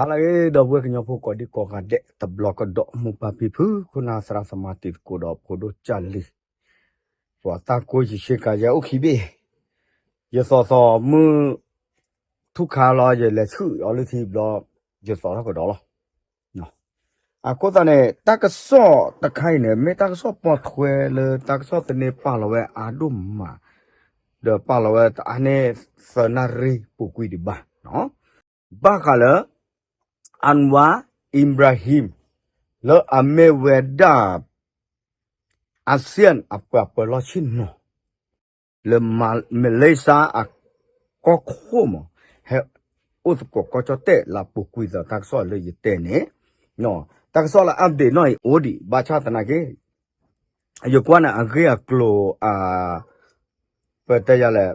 ဟါလၢအဂ့ၤ ဒီပုၢ်ဝဲၢ်ကညီဖိကိးဒံကိးဂၤဒဲး တဘျီကဒီး မိၢ်ပၢ်ဖံဖု ခိၣ်နၢ်သရၣ်သမါတံၤသကိးဒီးဖိဒိၣ်ကၢ်လံၤ ပှၤတၢ်ကိၢ်ယံၤဆ့ကၤယဲအိၣ်ခံဘ့ၣ် ယသီၣ်သီၣ်မုၢ်ထူၣ်ခါလီၤ ယလဲၤဆူၣ်အီၤလၢထံဘျီ ယသီၣ်ထီၣ်ကဒီးလီၤ. အဃိသတးန့ၣ် တၢ်ကစီၣ်တခါအံၤန့ၣ် မ့ၢ်တၢ်ကစီၣ်ပိာ်ထွဲလၢတၢ်ကစီၣ်သန့ပာ်လီၤဝဲအါဒိၣ်မး ဒီးပာ်လီၤဝဲတအါန့ၢ်သၢနၣ်ရံၣ်ပူၤကွံာ်ဒံးဘၣ် ဘၣ်ဃးလၢ Anwar Ibrahim လၢအမ့ၢ်ဝဲဒၣ် ASEAN အပှၤပၢၤလီၢ်ဆ့ၣ်နီၤ လၢ Malaysia အကီၢ်ခိၣ်မး ဟဲအိၣ်သကိးကီၢ်ကၠီၣ်တဲၣ်လၢပူၤကွံာ်သီးတၢ်ကစီၣ်လၢယတဲန့ၣ် တၢ်ကစီၣ်လၢ update နီၢ်အံၤအိၣ်ဒံး ဘၣ်ဆၣ်သနာ်က့ ယကွၢ်န့ၣ်အဂ့ၢ်အကျိၤ ပတဲယၤလဲၣ်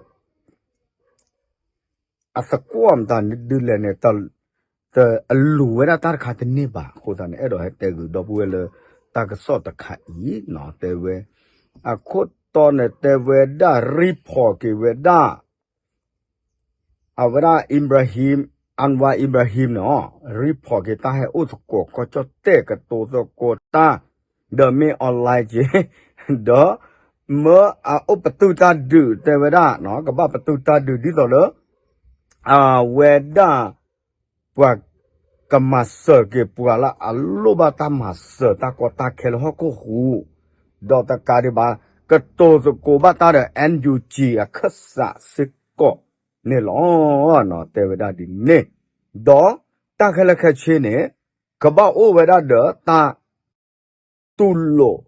အသကွီၢ်မတၤဒုးလဲၣ်န့ၣ် တအလူၤဝဲဒၣ်တၢ်တခါတန့ၢ်ဘၣ် အဃိသတးန့ၣ် အဲၣ်ဒိးဟဲတဲဂုာ်ဒီပုၢ်ဝဲၢ်လၢ တၢ်ကစီၣ်တခါအံၤနီၤ တဲဝဲ အခိၣ်တီန့ၣ်တဲဝဲဒၣ် ရံဖီၣ်က့ၤဝဲဒၣ် အဝဲဒၣ် Ibrahim Anwar Ibrahim န့ၣ် ရံဖီၣ်က့ၤတၢ်ဟဲအိၣ်သကိးကီၢ်ကၠီၣ်တဲၣ်ကတိၤသကိးတၢ် ဒီးမ့ၢ် online က့ၤ ဒီး မၢအအိၣ်ပတုာ်တၢ်ဒုးတဲဝဲဒၣ် ကဘၣ်ပတုာ်တၢ်ဒုးဒ်သိးလၢ အဝဲဒၣ် ပှၤကမၤစၢၤက့ၤပှၤလၢအလိၣ်ဘၣ်တၢ်မၤစၢၤတၢ်ကီတၢ်ခဲလၢဟီၣ်ခိၣ်ဟူး, ဒီးတကးဒံးဘၣ် ကတိၤသကိးဘၣ်တၢ်ဒီး NUG အခၢၣ်စးစ့ၢ်ကီးန့ၣ်လီၤ. တဲဝဲဒၣ်ဒ်န့ၣ်, ဒီးတၢ်ခဲလၢာ်ခဲဆ့န့ၣ် ကဘၣ်အိၣ်ဝဲဒၣ်ဒီးတၢ်တူၢ်လိာ်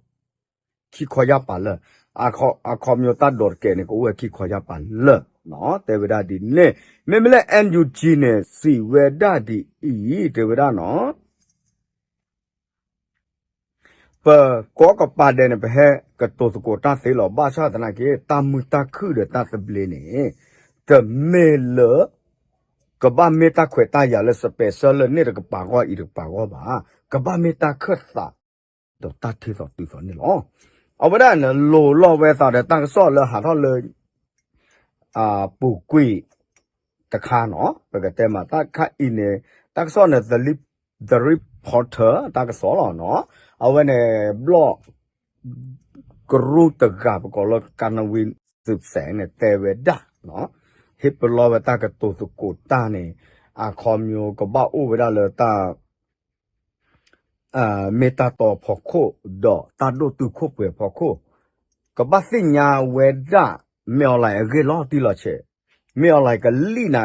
ခံခီယၢ်ပၤလၢာ်, အခီပညီတၢ်ဒိးတကဲးန့ၣ် ကအိၣ်ဝဲခံခီယၢ်ပၤလၢာ်, တဲဝဲဒၣ်ဒ်န့ၣ်, မ့မ့ၢ်လၢ NUG န့ၣ် စံးဝဲဒၣ်ဒ်အံၤ တဲဝဲဒၣ်နီၤ ပကိးကပၤဒဲးန့ၣ် ပဟဲကတိၤသကိးတၢ်သ့လီၤ. ဘၣ်ဆၣ်သနာ်က့ တၢ်မုာ်တၢ်ခုၣ်ဒီးတၢ်သဘျ့န့ၣ် တမ့ၢ်လၢ ကဘၣ်မ့ၢ်တၢ်ခွဲးတၢ်ယာ်လၢ special လၢန့ၣ်တကပၤဂီၢ်အံၤတကပၤဂီၢ်ဘၣ်. ကဘၣ်မ့ၢ်တၢ်ခၢၣ်သး ဒီးတၢ်ထ့သိးတုၤသိးန့ၣ်လီၤ. အဝဲဒၣ်န့ၣ် လိၤလီၤဝဲသးဒီးတၢ်ကစီၣ်လၢဟးထီၣ်လၢ ပူၤကွံာ်တခါနီၤ, ပကတဲမးတၢ်ခါအံၤန့ၣ်, တၢ်ကစီၣ်န့ၣ် The Reporter တၢ်ကစီၣ်လီၤနီၤ, အဝဲန့ၣ် ဘျီၣ်ကရူၢ်တဂၤ ပကိးလၢ ကၤနဝံ သုးစဲးန့ၣ် တဲဝဲဒၣ်, ဟ့ၣ်ပလီၢ်ဝဲတၢ်ကတိၤသကိးတၢ်န့ၣ် အခီပညီကဘၣ်အိၣ်ဝဲဒၣ်လၢတၢ် မ့ၢ်တၢ်တီအဖီခိၣ် ဒီးတၢ်ဒိၣ်တုာ်ခိၣ်ပှဲၤအဖီခိၣ်, ကဘၣ်သ့ၣ်ညါဝဲဒၣ် မ့ၢ် online အဂ့ၢ်လီၤတံၢ်လီၤဆဲး, မ့ၢ် online ကလံၣ်နၤ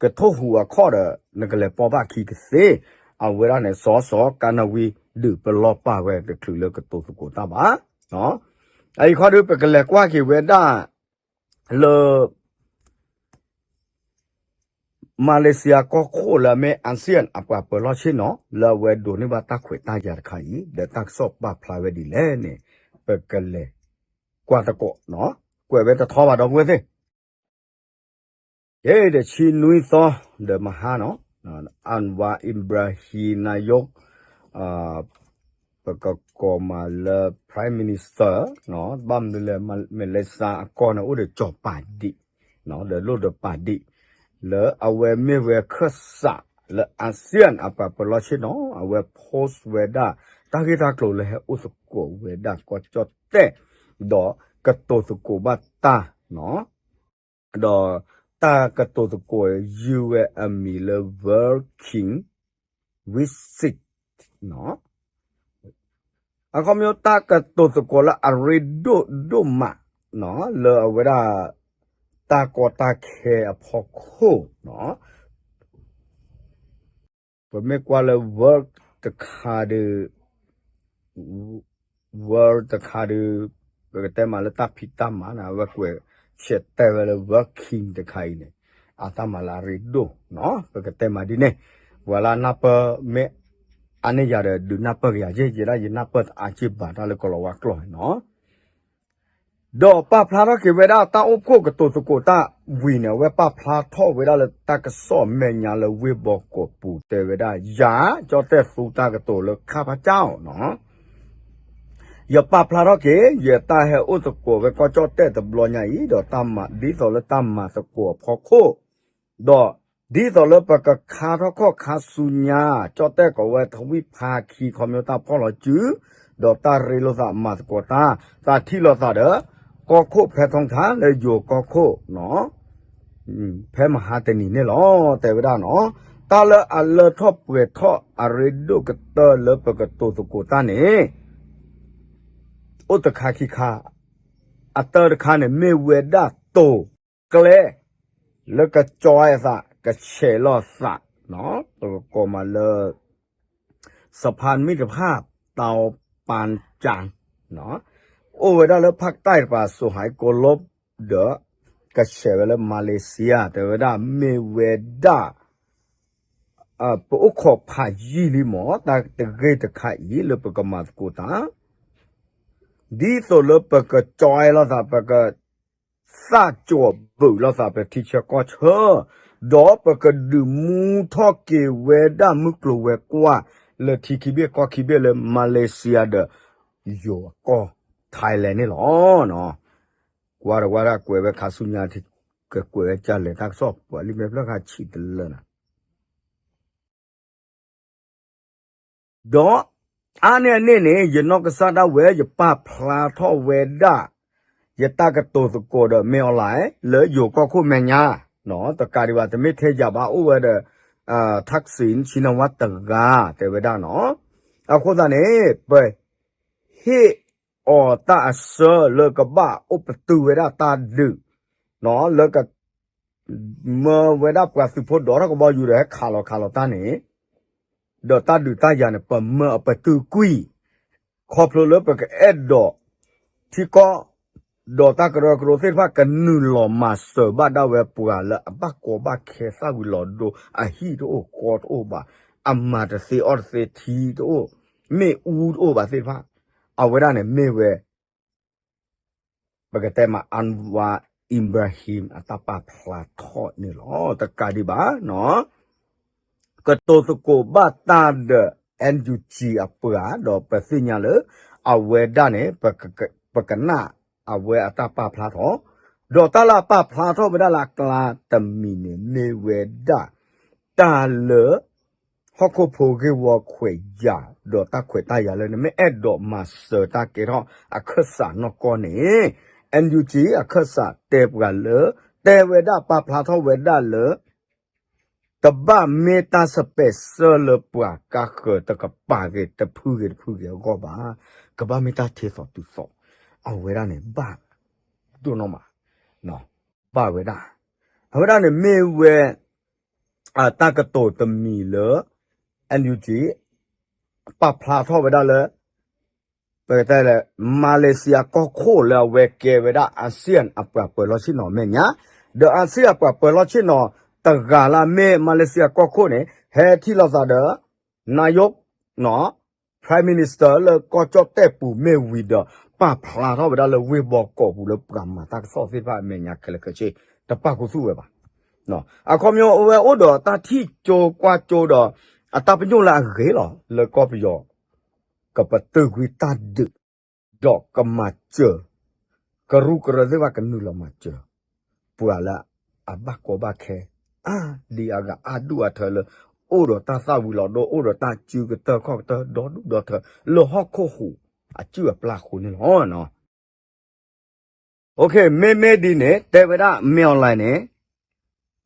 ကထိၣ်ဟူးအခီၣ်ဒီး နကလဲၤပိာ်ဘၣ်ခံကသ့, အဝဲဒၣ်န့ၣ် စီၤစီၤ ကၤနဝံ ဒုးပလီၢ်ပာ်ဝဲတချုးလၢကတိၤသကိးတၢ်ဘၣ်. အအံၤခီဒုး ပကလဲၤကွၢ်က့ၤဝဲဒၣ် လၢ မၤလ့းစံယါကီၢ်ခိၣ်လၢအမ့ၢ် ASEAN အပှၤပၢၤလီၢ်ဆ့ၣ်နီၤ လၢအဝဲဒိးန့ၢ်ဘၣ်တၢ်ခွဲးတၢ်ယာ်တခါအံၤ ဒီးတၢ်ကစီၣ်ပာ်ဖျါဝဲဒ်လဲၣ်န့ၣ် ပကလဲၤကွၢ်သကိး, ကွဲးဝဲတထီဘၣ်ဒီပုၢ်ဝဲၢ်သ့ၣ် ကဲ ဒီးဆံနွံသီ ဒီးမဟါနီၤ Anwar Ibrahim နယိၣ် ပကကိးမးလၢ Prime Minister ဘၣ်မနုၤလဲၣ် မလ့းစါအကီၢ်န့ၣ် အိၣ်ဒီးကၠီၤပၤဒံး ဒီးလိၣ်ဒီးပၤဒံး လၢအဝဲမ့ၢ်ဝဲခၢၣ်စးလၢ ASEAN အပှၤပၢၤလီၢ်ဆ့ၣ်နီၤ အဝဲ post ဝဲဒၣ် တၢ်ဂ့ၢ်တၢ်ကျိၤလၢဟဲအိၣ်သကိးဝဲဒၣ်ကီၢ်ကၠီၣ်တဲၣ် ဒီးကတိၤသကိးဘၣ်တၢ် ဒီးတၢ်ကတိၤသကိးယုၢ်ဝဲအမံၤလၢ World King Visit အခီပညီတၢ်ကတိၤသကိးလၢအရ့ဒိၣ်ဒိၣ်မး လၢအဝဲဒၣ် တၢ်ကီတၢ်ခဲအဖီခိၣ် ပမ့ၢ်ကွၢ်လၢ World တခါဒုး World တခါဒုး ပကတဲမးလၢတၢ်ဖံးတၢ်မၤန့ၣ် အဝဲကွဲးဆဲးတဲဝဲလၢ World King တခါအံၤန့ၣ် အတၢ်မၤလၢအရ့ဒိၣ် ပကတဲမးဒ်န့ၣ် ပှၤလၢအနၢ်ပၢၢ်မ့ၢ်အါန့ၢ်ယၤဒီး ဒုးနၢ်ပၢၢ်ကယၤယဲၢ်ယဲဒၣ် ယနၢ်ပၢၢ်တအါက့ၢ်ဘၣ်တၢ်လၢကီၤလၤဝါကျိာ်န့ၣ်နီၤ ဒီးပာ်ဖျါထီၣ်က့ၤဝဲဒၣ်တၢ်အိၣ်ဖှိၣ်ကတိၤသကိးတၢ်ဝံၤန့ၣ် အဝဲပာ်ဖျါထီၣ်ဝဲဒၣ်လၢတၢ်ကစီၣ်မဲာ်ညါလၢဝ့ၢ်ဘီကီးပူၤတဲဝဲဒၣ် ယၤ ကၠီၣ်တဲၣ်သူတၢ်ကတိၤလၢခါဖးကၠီၣ်နီၤ ယပာ်ဖျါထီၣ်က့ၤ ယတၢ်ဟဲအိၣ်သကိးဝဲကီၢ်ကၠီၣ်တဲၣ်တဘျီညါအံၤ ဒီးတၢ်မၤဒ်သိးလၢတၢ်မၤသကိးအဖီခိၣ် ဒီး ဒ်သိးလၢပကခါထီၣ်ခီၣ်ခါဆူညါ ကၠီၣ်တဲၣ်ကိးဝဲထဝံၣ်ဖါခံ ခီဖျိတၢ်ဖီၣ်လီၤစု ဒီးတၢ်ရ့လိာ်သးမၤသကိးတၢ် တၢ်ထံၣ်လိာ်သးဒီး ကီၢ်ခိၣ်ဖဲထီထါလၢယိၤကီၢ်ခိၣ်နီၤ ဖဲမဟါတနံၤန့ၣ်လီၤ တဲဝဲဒၣ်နီၤ တၢ်လၢအလၢထီၣ်ပှဲၤထီၣ်အရ့ဒိၣ်ကတၢၢ်လၢပကတိၤသကိးတၢ်န့ၣ် အိၣ်တခါခံခါ အတၢတခါန့ၣ် မ့ၢ်ဝဲဒၣ်တိၤကျဲ လၢကကၠီအသး ကဆဲးလိာ်သး ပကကိးမးလၢ สะพานมิตรภาพ เตาปานจาง အိၣ်ဝဲဒၣ်လၢဖၣ်တၢ်တပၤ စူၤဟဲကိလိး ဒီး ကဆဲးဝဲလၢ Malaysia တဲဝဲဒၣ် မ့ၢ်ဝဲဒၣ် ပအိၣ်ခိးဖးယံာ်လံမး တၢ်တဂ့ၢ်တခါအံၤ လၢပကမၤသကိးတၢ် ဒ်သိးလၢပကကၠီလိာ်သး ပက သၣ်ကၠီၤဘုးလိာ်သး ပထံဆၢကီၢ်ဆၢ ဒီးပကဒုးမူထီၣ်က့ၤဝဲဒၣ်မုၢ်ကျိၤဝဲၤကွာ် လၢထံခံဘ့ၣ်ကီၢ်ခံဘ့ၣ်လၢ Malaysia ဒီး ယိၤအကီၢ် Thailand န့ၣ်လီၤ. ကွၢ်တဝဲဒၣ်ကွဲးဝဲခါဆူညါ ကကွဲးဝဲကလဲၤတၢ်ကစီၣ် ပှၤလံာ်မဲာ်ဖျၢၣ်ခါဆံးတလၢနၤ ဒီးအါန့ၢ်အန့ၣ်န့ၣ် ယနီၢ်ကစၢ်ဒၣ်ဝဲ ယပာ်ဖျါထီၣ်ဝဲဒၣ် ယတၢ်ကတိၤသကိးဒီး မ့ၢ်အီၣ်လဲၣ် လၢယိၤကီၢ်ခိၣ်မဲာ်ညါ တကးဒံးဘၣ် တမ့ၢ်ထဲယၤဘၣ် အိၣ်ဝဲဒီး ထၣ်စံၣ် ဆံနဝါတဂၤ တဲဝဲဒၣ်နီၤ. အဃိသတးန့ၣ် ပ ဟ့ၣ်အီၤတၢ်အဆၢလၢကဘၣ်အိၣ်ပတုာ်ဝဲဒၣ်တၢ်ဒုး လၢက မၢဝဲဒၣ်ပှၤသုးဖိဒီးထီၣ်ကဘီယူၤဒီး ဟဲခးလီၤခးလီၤတၢ်န့ၣ် ဒီးတၢ်ဒုးတၢ်ယၤန့ၣ် ပမၢအပတုာ်ကွံာ် ခီဖျိလၢပကအဲၣ်ဒိး ထံကီၢ် ဒီးတၢ်ကရၢကရိသ့ၣ်တဖၣ် ကနုာ်လီၤမၤစၢၤဘၣ်ဒၣ်ဝဲပှၤလၢအဘၣ်ကီဘၣ်ခဲသၣ်ဝံၤလီၤဒိ အဟံၣ်တအိၣ်ဃီတအိၣ်ဘၣ် အမၤတသ့အီၣ်တသ့ထံတအိၣ် မ့ၣ်အူတအိၣ်ဘၣ်သ့ၣ်တဖၣ် အဝဲဒၣ်န့ၣ်မ့ၢ်ဝဲ ပကတဲမး Anwar Ibrahim အတၢ်ပာ်ဖျါထီၣ်န့ၣ်လီၤ. တကးဒံးဘၣ် ကတိၤသကိးဘၣ်တၢ်ဒီး NUG အပှၤ ဒီးပသ့ၣ်ညါလၢ အဝဲဒၣ်န့ၣ် ပကနၣ်အဝဲအတၢ်ပာ်ဖျါထီၣ် ဒီးတၢ်လၢအပာ်ဖျါထီၣ်ဝဲဒၣ်လၢအကျါတမံၤန့ၣ် မ့ၢ်ဝဲဒၣ် တၢ်လၢ ဟီၣ်ခိၣ်ဖိဂ့ၢ်ဝီခွဲးယာ် ဒီးတၢ်ခွဲးတၢ်ယာ်လၢနမ့ၢ်အဲၣ်ဒိးမၤစၢၤတၢ်ကဲထီၣ်အခၢၣ်စးနီၢ်ကီၢ်န့ၣ် NUG အခၢၣ်စးတဲပှၤလၢ တဲဝဲဒၣ်ပာ်ဖျါထီၣ်ဝဲဒၣ်လၢ တဘၣ်မ့ၢ်တၢ်စပဲးစၢၢ်လၢပှၤကါဃၢၤတကပၤဂ့ၤ တဖုဂ့ၤတဖုဂ့ၤအဂီၢ်ဘၣ်. ကဘၣ်မ့ၢ်တၢ်ထဲသိးတုၤသိး အဝဲဒၣ်န့ၣ်ဘၣ် ဒိၣ်နီၢ်မး ဘၣ်ဝဲဒၣ် အဝဲဒၣ်န့ၣ်မ့ၢ်ဝဲ တၢ်ကတိၤတမံၤလၢ NUG ပာ်ဖျါထီၣ်ဝဲဒၣ်လၢ ပကတဲလၢ Malaysia ကီၢ်ခိၣ်လၢအဝဲကဲဝဲဒၣ် ASEAN အပှၤပၢၤလီၢ်ဆ့ၣ်နီၤမဲာ်ညါ ဒီး ASEAN အပှၤပၢၤလီၢ်ဆ့ၣ်နီၤ တဂၤလၢမ့ၢ် Malaysia ကီၢ်ခိၣ်န့ၣ် ဟဲထံၣ်လိာ်သးဒီး နာယိၣ် Prime Minister လၢကီၢ်ကၠီၣ်တဲၣ်ပူၤမ့ၢ်ဝံၤဒီး ပာ်ဖျါထီၣ်ဝဲဒၣ်လၢဝ့ၢ်ဘီကီးပူၤလၢပှၤမၤတၢ်ကစီၣ်သ့ၣ်တဖၣ်အမဲာ်ညါခဲလၢာ်ခဲဆ့ တပာ်ခူသူၣ်ဝဲဘၣ်. အခီပညီအဝဲအိၣ်ဒီးတၢ်ထံၣ်ကၠိကွၢ်ကၠိဒီး အတၢ်ပညိၣ်လၢအဂ့ၤလီၤ လၢကီၢ်ပယီၤ ကပတုာ်ကွံာ်တၢ်ဒုး ဒီးကမၤစၢၤ ကရူၢ်ကရၢသ့ၣ်တဖၣ်ကနုာ်လီၤမၤစၢၤ ပှၤလၢအဘၣ်ကီဘၣ်ခဲ အါဒံအါဂၤအါဒူၣ်အါထၢလၢ အိၣ်ဒီးတၢ်သၣ်ဝံၤလီၤဒိ အိၣ်ဒီးတၢ်စုကတၢၢ်ခီၣ်ကတၢၢ်ဒီဒူၣ်ဒီထၢ လၢဟီၣ်ခိၣ်ဟူးအစုၣ်အပျၢ်အဃိန့ၣ်လီၤ. မ့မ့ၢ်ဒ်န့ၣ် တဲဝဲဒၣ် မင်းအောင်လှိုင် န့ၣ်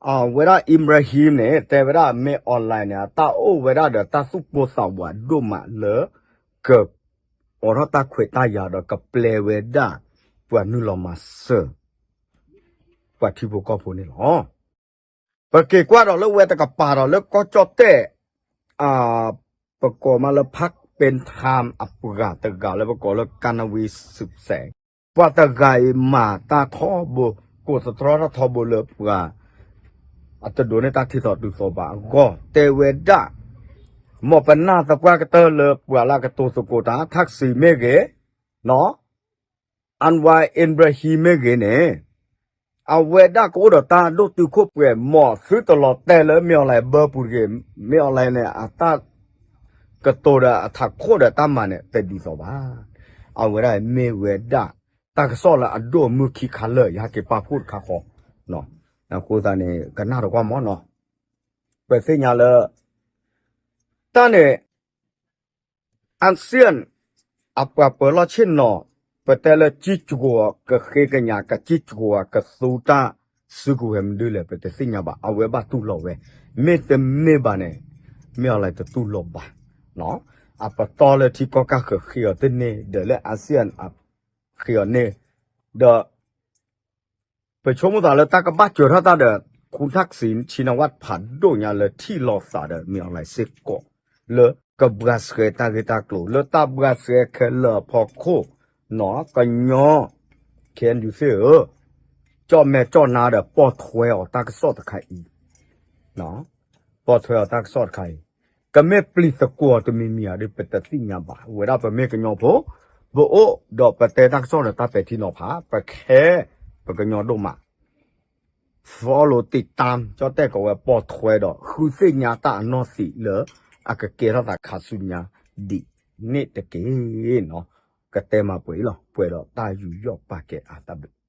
အဝဲဒၣ် Ibrahim န့ၣ် တဲဝဲဒၣ် မင်းအောင်လှိုင် န့ၣ် အတၢ်အိၣ်ဝဲဒၣ်ဒီးတၢ်သူၣ်ပိၢ်သးဝးဒိၣ်မးလၢ က အိးထီၣ်တၢ်ခွဲးတၢ်ယာ်ဒီးကပျဲဝဲဒၣ် ပှၤနုာ်လီၤမၤစၢၤ ပှၤထံဖိကီၢ်ဖိန့ၣ်လီၤ. ပက့ၤကွၢ်ဒီးလၢဝဲတကပၤဒီးလၢကီၢ်ကၠီၣ်တဲၣ် ပကိးမးလၢ ဖၣ်ပ့ထၢၣ် အပှၤတဂၤလၢပကိးလၢ ကနဝံး စူးစဲး ပှၤတဂၤအံၤမၤတၢ်ထီဘိ ကိးသတြီတၢ်ထီဘိလၢပှၤ အတဒိးန့ၢ်တၢ်ထံသိးတုၤသိးဘၣ်အဂီၢ် တဲဝဲဒၣ် မ်ပနၢ်သပှၢ်ကတၢၢ်လၢပှၤလၢကတိၤသကိးတၢ် ထၣ်စံၣ်မ့ၢ်ဂ့ၤ Anwar Ibrahim မ့ၢ်ဂ့ၤန့ၣ် အဝဲဒၣ်ကအိၣ်ဒီးတၢ်ဒိၣ်တုာ်ခိၣ်ပှဲၤ မ်သုတလီၤတဲာ်လၢ မင်းအောင်လှိုင် ဘၢပူၤတဂ့ၤ, မင်းအောင်လှိုင် န့ၣ် အတၢ်ကတိၤဒီးအထးခိၣ်ဒီးတၢ်မၤန့ၣ် တဒ်သိးဘၣ်. အဝဲဒၣ်မ့ၢ်ဝဲဒၣ် တၢ်ကစီၣ်လၢအဒိၣ်အမုၢ်ခံခါလၢာ် ယဟဲက့ၤပာ်ဖှိၣ်တခါဃီ အဃိသတးန့ၣ် ကနၣ်တကွၢ်မးနီၤ. ပသ့ၣ်ညါလၢ တၢ်န့ၣ် ASEAN အပှၤပၢၤလီၢ်ဆ့ၣ်နီၤ ပတဲလၢကံကၠိၤ ကဃ့ကညး ကစံကၠိၤ ကသူတၢ်စုကဝဲၤမနုၤလဲၣ် ပတသ့ၣ်ညါဘၣ် အဝဲဘၣ်တူၢ်လိာ်ဝဲ မ့တမ့ၢ်ဘၣ်န့ၣ် မ့ၢ်အီၤလၢတတူၢ်လိာ်ဘၣ် အပတီၢ်လၢထံကီၢ်ကၢ်ဃၢၤဃ့အီၤတန့ၢ် ဒီးလၢ ASEAN ဃ့အီၤန့ၢ် ဒီး ပဆိကမိၣ်သးလၢတၢ်ကဘၣ်စၢၤထီၣ်တၢ်ဒီး ခူထၣ်စံး ဆံနဝၣ်ဖးဒိၣ်ညါလၢထံၣ်လိာ်သးဒီး မ့ၢ်အီၤလၢစ့ၢ်ကီး လၢကဘှါစှဲတၢ်ဂ့ၢ်တၢ်ကျိၤ လၢတၢ်ဘှါစှဲခဲလၢာ်အဖီခိၣ် နီၢ်ကညီ ခဲအံၤဒုးသ့ၣ်ဧၢ, ကၠီၣ်မဲာ်ကၠီၣ်နါဒီး ပိာ်ထွဲအီၤတၢ်ကစီၣ်တခါအံၤ ပိာ်ထွဲအီၤတၢ်ကစီၣ်တခါအံၤ ကမ့ၢ်ပျံၤသကွီၤတမံၤမံၤဧါဒီး ပတသ့ၣ်ညါဘၣ်. ဝဲဒၣ်ပမ့ၢ်ကညီဖိ ပအိၣ်ဒီးပတဲတၢ်ကစီၣ်ဒီးတၢ်ပဲာ်ထံနီၤဖး ပခဲ ပကညီဒိၣ်မး follow တံာ်တၢ် ကၠီၣ်တဲၣ်ကီးဝဲပိာ်ထွဲဒီး ဃုသ့ၣ်ညါတၢ်အနီၢ်သံးလၢ အကကဲထီၣ်သးခါဆူညါဒ်န့ၣ်တက့ၢ်နီၤ. ကတဲမၤပှဲၤအံၤလီၤ ပှဲၤဒီးတၢ်ယူးယီၣ်ပာ်ကဲအါတၢ်ဘျုး